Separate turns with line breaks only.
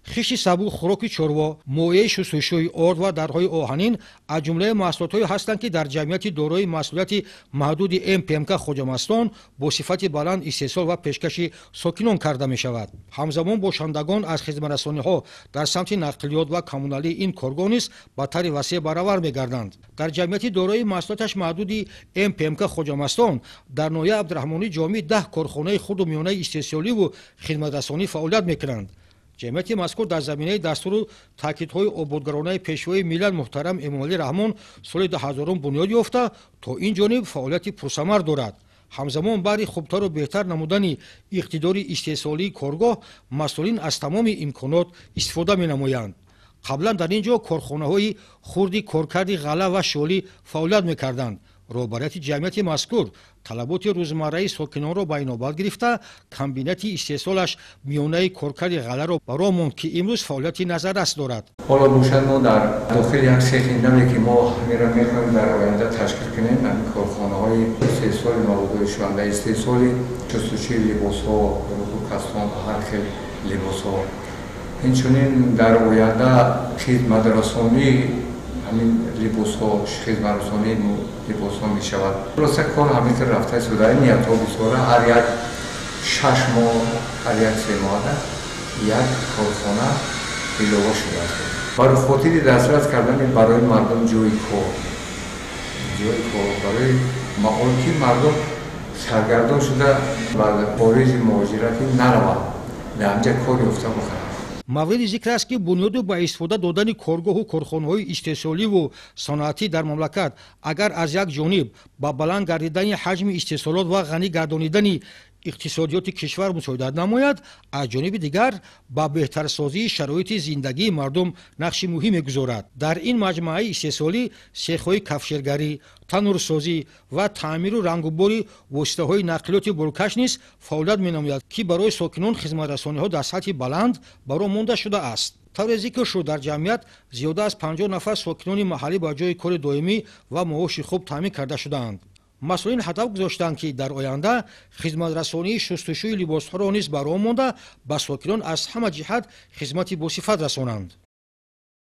Хишти сабук, хӯроки чорво, моеи шустушӯи орд ва дарҳои оҳанин аз ҷумлаи маҳсулотҳое ҳастанд, ки дар ҷамъияти дорои масъулияти маҳдуди МПМК Хоҷамастон бо сифати баланд истеҳсол ва пешкаши сокинон карда мешавад. Ҳамзамон бошандагон аз хизматрасониҳо дар самти нақлиёт ва коммуналии ин коргоҳ низ ба таври васеъ баровар мегарданд. Дар ҷамъияти дорои маҳсулоташ маҳдуди МПМК Хоҷамастон дар ноҳияи Абдураҳмони Ҷомӣ 10 корхонаи хурду миёнаи истеҳсоливу хизматрасонӣ фаъолият мекунанд. Ҷамъияти мазкур дар заминаи дастуру таъкидҳои ободгаронаи Пешвои миллат муҳтарам Эмомалӣ Раҳмон соли 2000 бунёд ёфта, то ин ҷониб фаъолияти пурсамар дорад. Ҳамзамон баҳри хубтару беҳтар намудани иқтидори истеҳсолии коргоҳ масъулин аз тамоми имконот истифода менамоянд. Қаблан дар ин ҷо корхонаҳои хурди коркарди ғалла ва шолӣ фаъолият мекарданд. Роҳбарияти ҷамъияти мазкур талаботи рӯзмарраи сокинонро ба инобат гирифта, комбинати истеҳсолаш миёнаи коркарди ғалларо ба роҳ монд, ки имрӯз фаъолияти назаррас дорад.
Ҳоло бошад, мо дар дохили як сехи наве, ки мо ҳамеро мехоҳем дар оянда ташкил кунем, ҳамин корхонаҳои истеҳсоли маводҳои шӯянда, истеҳсоли шустушӯи либосҳо, кастон, ҳар хел либосҳо, инчунин дар оянда хизматрасонии ҳамин либосҳо, хизматрасонии либосҳо мешавад. Хулоса, кор ҳамин хел рафта истода, ниятҳо бисёра. Ҳар як 6 моҳ, ҳар як 3 моҳа як корхона илова шудааст барои хотири дастрас кардани барои мардум ҷои кор барои маол, ки мардум саргардон шуда ба хориҷи муҳоҷиратӣ нараванд, дар ҳамҷа кор ёфта бохаранд.
Мавриди зикр аст, ки бунёду ба истифода додани коргоҳу корхонаҳои истеҳсоливу саноатӣ дар мамлакат агар аз як ҷониб ба баланд гардидани ҳаҷми истеҳсолот ва ғанӣ гардонидани иқтисодиёти кишвар мусоидат намояд, аз ҷониби дигар ба беҳтарсозии шароити зиндагии мардум нақши муҳим мегузорад. Дар ин маҷмӯаи истеҳсолӣ сехҳои кафшергарӣ, танӯрсозӣ ва таъмиру рангубори воситаҳои нақлиёти боркаш низ фаъолият менамояд, ки барои сокинон хизматрасониҳо дар сатҳи баланд ба роҳ монда шудааст. Тавре зикр шуд, дар ҷамъият зиёда аз 50 нафар сокинони маҳаллӣ ба ҷои кори доимӣ ва маоши хуб таъмин карда шудаанд. Масъулин ҳадаф гузоштанд, ки дар оянда хизматрасонии шустушӯи либосҳоро низ ба роҳ монда, ба сокинон аз ҳама ҷиҳат хизмати босифат расонанд.